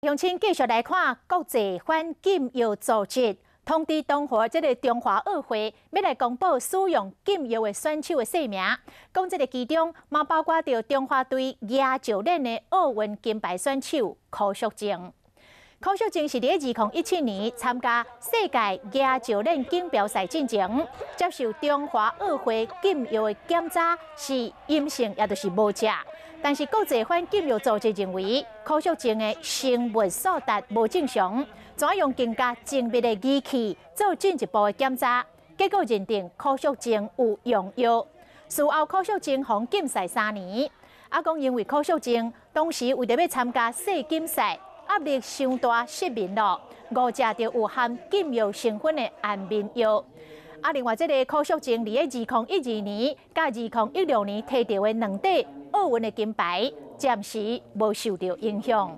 鄉親繼續來看國際反禁藥組織通知東華這个中華奧會欲來公布使用禁藥的選手的姓名，講這个其中嘛包括著中華隊舉石鏈的奧運金牌選手柯淑淨。柯淑淨是佇2017年參加世界舉石鏈錦標賽進前，接受中華奧會禁藥的檢查是陰性，也就是無食。但是國際反禁藥組織認為柯淑淨的生物素質無正常，轉用更加精密的儀器做進一步的檢查，結果認定柯淑淨有用藥。事後柯淑淨予禁賽3年，啊講因為柯淑淨當時為著欲參加世錦賽，壓力傷大失眠囉，誤食著有含禁藥成分的安眠藥。啊，另外這个柯淑淨佇2012年佮2016年提著的兩塊奧運的金牌，暫時無受著影響。